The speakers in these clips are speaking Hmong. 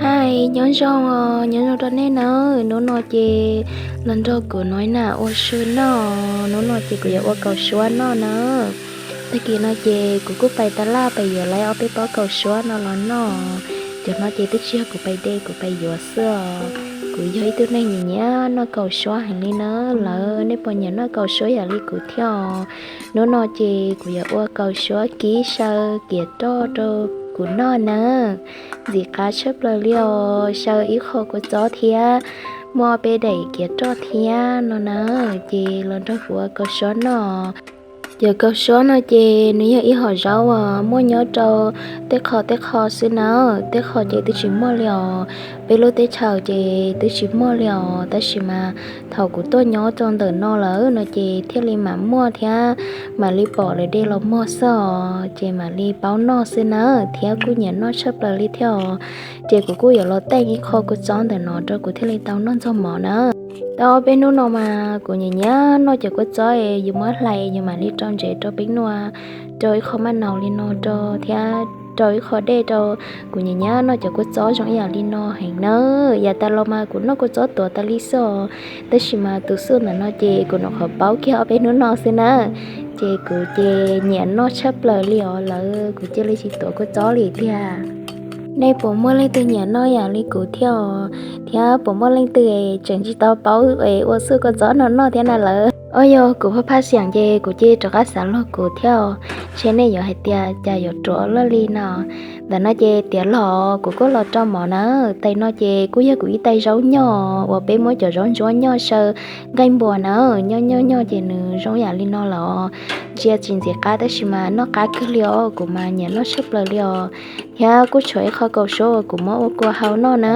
Hais nyob zoo os, nyob zoo rau nej nawb. Hnub no ces los nrog kuv Nob Nas ua su noj. Hnub no ces kuv yuav ua kaus suab noj nawb. Tag kis no ces kuv kuj pais tas laj pais yuav lawv ob peb pob kaus suab no los noj. Cov no ces twb tsis yog kuv pais de, kuv pais yuav xwb os. Kuv yog ib tug neeg nyiam nyiam noj kaus suab heev li nawb. Lawv nej puas nyiam noj kaus suab yam li kuv thiab os? Hnub no ces kuv yuav ua kaus suab kib saw kiav roj rau kuv noj nawb. Ntxim qab tshaj plaws li os, saw ib qho kua txob thiab muaj ob peb daim kiav roj thiab no nawb. Ces los nrog kuv ua kaus suab noj. Cov kaus suab no ces nws yog ib hom zaub uas muaj nyob rau tej qho tej qho xwb nawb, tej qho ces twb tsis muaj li os. Peb lub teb chaws ces twb tsis muaj li os, tab sis mas thaum kuv tuaj nyob rau ntawm no lawm no ces thiaj li mam muaj thiab mam li pom lawv de los muag xwb os, ces mam li paub noj xwb nawb, thiab kuj nyiam noj tshaj plaws li thiab os. Ces kuv kuj yuav los teeb ib qho kua txob ntawm no rau kuv thiaj li tau noj ntxuag mov na. Tau ob peb hnub no mas kuv nyiam nyiam noj cov kua txob es yus muab hlais yus mam li rau ntsev rau peb noj, rau ib qho maj naus li no rau thiab rau ib qho dej rau. Kuv nyiam nyiam noj cov kua txob zoo ib yam li no heev na. Yav tas los mas kuv noj kua txob tuav tas li xwb os, tab sis mas tus xuj ntawm no ces kuv nyuam qhuav paub kiag ob peb hnub no xwb na. Ces kuv ces nyiam noj tshaj plaws li os lawm, kuv cia li tsis tuav kua txob li tiag. Nej puas muaj leej twg nyiam noj yam li kuv thiab os? Thiab puas muaj leej twg es tseem tsis tau paub es ua xuj kua txob no noj thiab na lawm? Os, yog kuv phaj phaj xiam ces kuv cia li rov qab xav log kuv thiab os. Ntshe nej yuav hais tias cas yuav ruam loj li no. Ntawm no ces tiav los kuv kuj los rau mov na. Tais no ces kuj yog kuv ib tais zaub nyoj uas peb muab cov zaub ntsuab nyoj saw nqaij npua na. Nyoj nyoj nyoj ces nws zoo yam li no lawm os. Ntsia tsis ntxim qab tab sis mas noj qab kawg li os, kuv mas nyiam noj tshaj plaws li os. Thiab kuj tshuav ib qho kaus suab uas kuv muab ua kua hau noj na.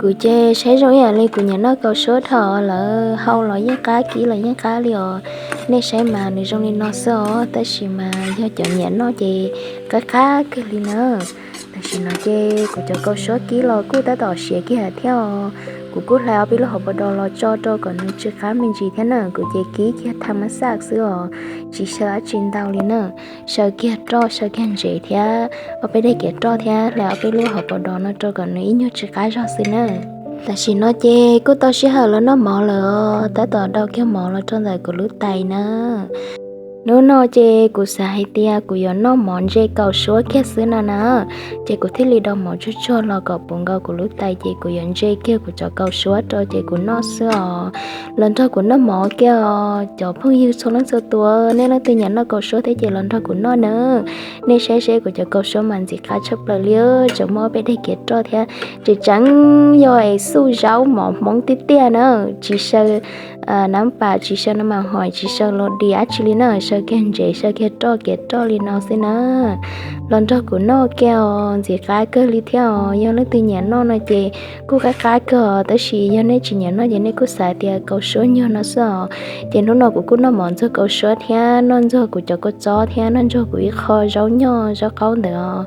Kuv ces saib zoo ib yam li kuv nyiam noj kaus suab dhau lawm, hau los yeej qab, kib los yeej qab li os. Nej saib mas nws zoo li no xwb os, tab sis mas yog cov nyiam noj ces qab qab kawg li na. Tam sim no ces kuv cov kaus suab kib los kuj tab tom siav kiag thiab os. Kuv kuj hlais ob peb lub hauv paus dos los tso rau kom nws tsw qab me ntsis thiab na. Kuv ces kib kiag tham mas xaj xwb os, tsis saw dab tsi ntau li na. Saw kiag roj, saw kiag ntsev thiab ob peb daim kiav roj thiab hlais ob peb lub hauv paus dos no rau kom nws ib nyuag tsw qab zog xwb na. Tam sim no ces kuj tau sij hawm los noj mov lawm os, tab tom dau kiag mov los rau ntawm kuv lub tais na. Hnub no ces kuv xav hais tias kuv yuav noj mov ntse kaus suab kiag xwb no na. Ces kuv thiaj li dau mov tsuag tsuag los kom puv nkaus kuv lub tais, ces kuv yuav ntse kiag kuv cov kaus suab rau ces kuv noj xwb os. Los nrog kuv noj mov kiag os cov phooj ywg txhua leej txhua tus, nej leej twg nyiam noj kaus suab thiab ces los nrog kuv noj na. Nej saib seb kuv cov kaus suab mas ntxim qab tshaj plaws li, tseem muaj ob peb daim kiav roj thiab. Tseem tseem yog es xuj zaub mov Hmoob tiag tiag na, tsis saw nab pas, tsis saw nab mas hoim, tsis saw los dis dab tsi li na, saw kiag ntsev, saw kiag roj, kiav roj li no xwb na. Los nrog kuv noj kiag os, ntxim qab kawg li thiab os. Yog leej twg nyiam noj no ces kuj qab qab kawg os, tab sis yog nej tsis nyiam noj ces nej kuj xav tias kaus suab nyuag no xwb os. Ces hnub no kuv kuj noj mov ntxuag kaus suab thiab noj ntxuag kuv cov kua txob thiab noj ntxuag kuv ib qho zaub nyoj zaub qaub ntawd os.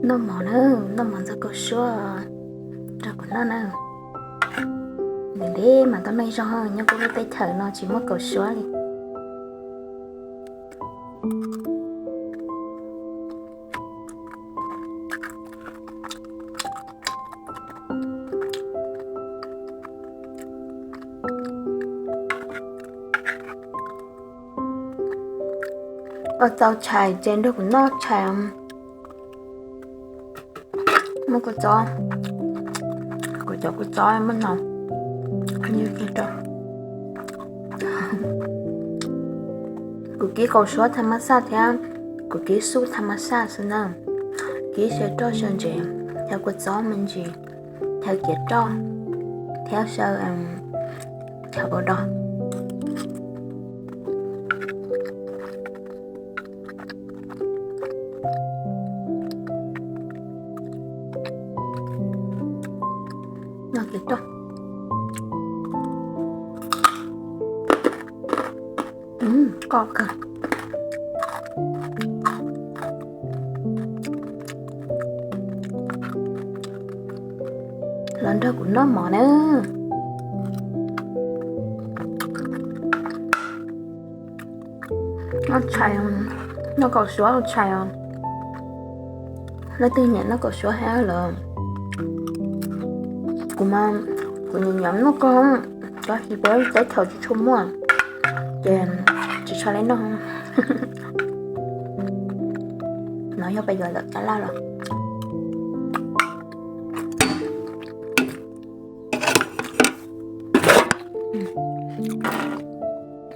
Noj mov na, noj mov ntxuag kaus suab rau kuv noj na. Ntev ntev mas tau noj ib zaug, nyob kuv lub teb chaws no tsis muaj kaus suab li. Ua tau tshais ces nrog kuv noj tshais. Muaj kua txob, kuv cov kua txob muaj no. Kuv kib kaus suab tham mas xaj thiab kuv kib xuj tham mas xaj xwb na. Kib saw roj saw ntsev, chaw kua txob me ntsis, chaw kiav roj thiab saw chaw ua dog. Noj kiav roj. Koj kawg. Los nrog kuv noj mov na. Noj tshais, noj kaus suab los tshais os. Leej twg nyiam noj kaum suab thiab lawm? Kuv mas, kuv nyiam nyiam noj kawg, tab sis peb teb chaws tsis tshua muaj, ces tsis tshua li noj. No yog peb yuav lawm tab laj los.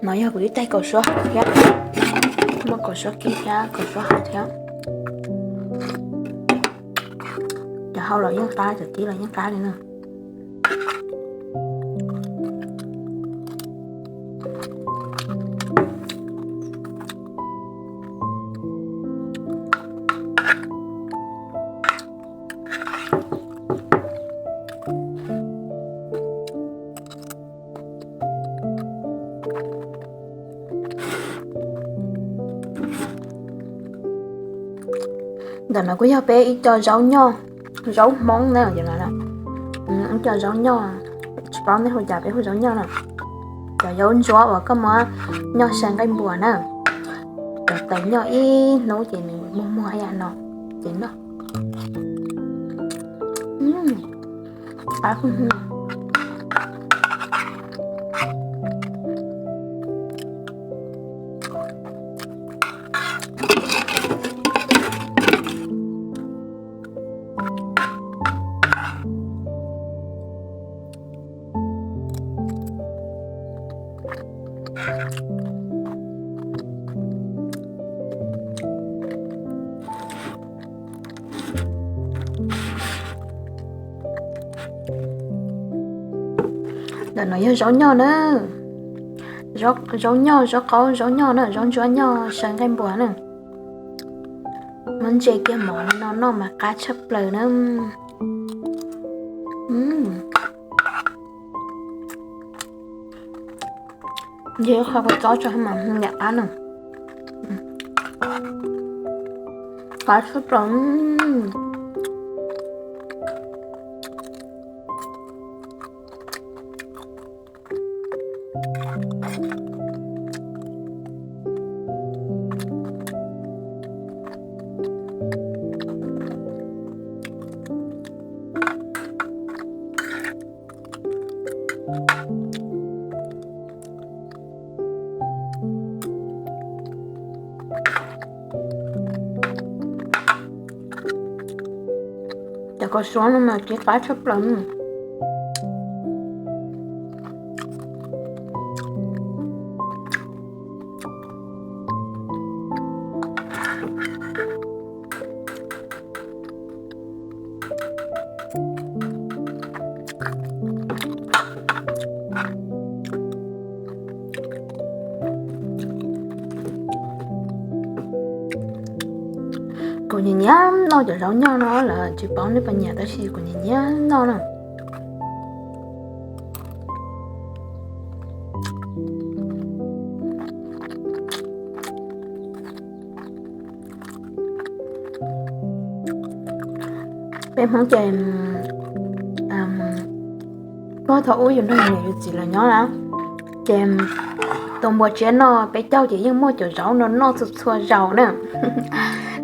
No yog kuv ib tais kaum suab thiab, muaj kaum suab kib thiab kaum suab hauv thiab. Cov hauv los yeej qab, cov kib los yeej qab li na. Ntawm no kuj yog peb ib co zaub nyoj, zaub Hmoob na, ib co zaub nyoj, tsis paub nej hu cas, peb hu zaub nyoj na. Cov zaub ntsuab uas koj muab nyoj saw nqaij npuas na, cov tais nyoj ib hnub ces nws muag muag ib yam no, ces noj. Ntawm no yog zaub nyoj na, zaub nyoj, zaub qaub, zaub nyoj na, zaub ntsuab nyoj saw nqaij npuas na. Muab ntse kiag mov li no noj mas qab tshaj plaws na. Ntshe qhov kua txob tso mas hu yam qab no, qab tshaj plaws. Cov kaus suab no mas kib qab tshaj plaws. Kuv nyiam nyiam noj cov zaub nyoj no lawm, tsis paub nej puas nyiam tab sis kuv nyiam nyiam noj na. Peb Hmoob ces, puag thaum ub yus nrog yus niam yus txiv lawv nyob na, ces tus npua tsiab no peb caug ces yeej muaj cov zaub no noj txhua txhua zaus na.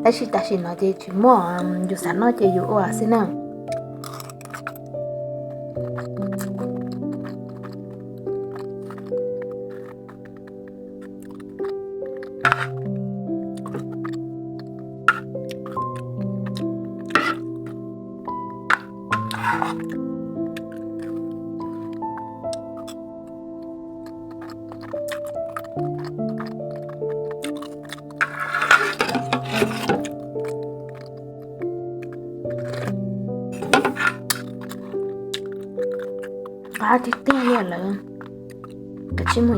Tab sis tam sim no ces tsis muaj, yus xav noj ces yus ua xwb na. Qab tiag tiag li lawm. Kav tsij mus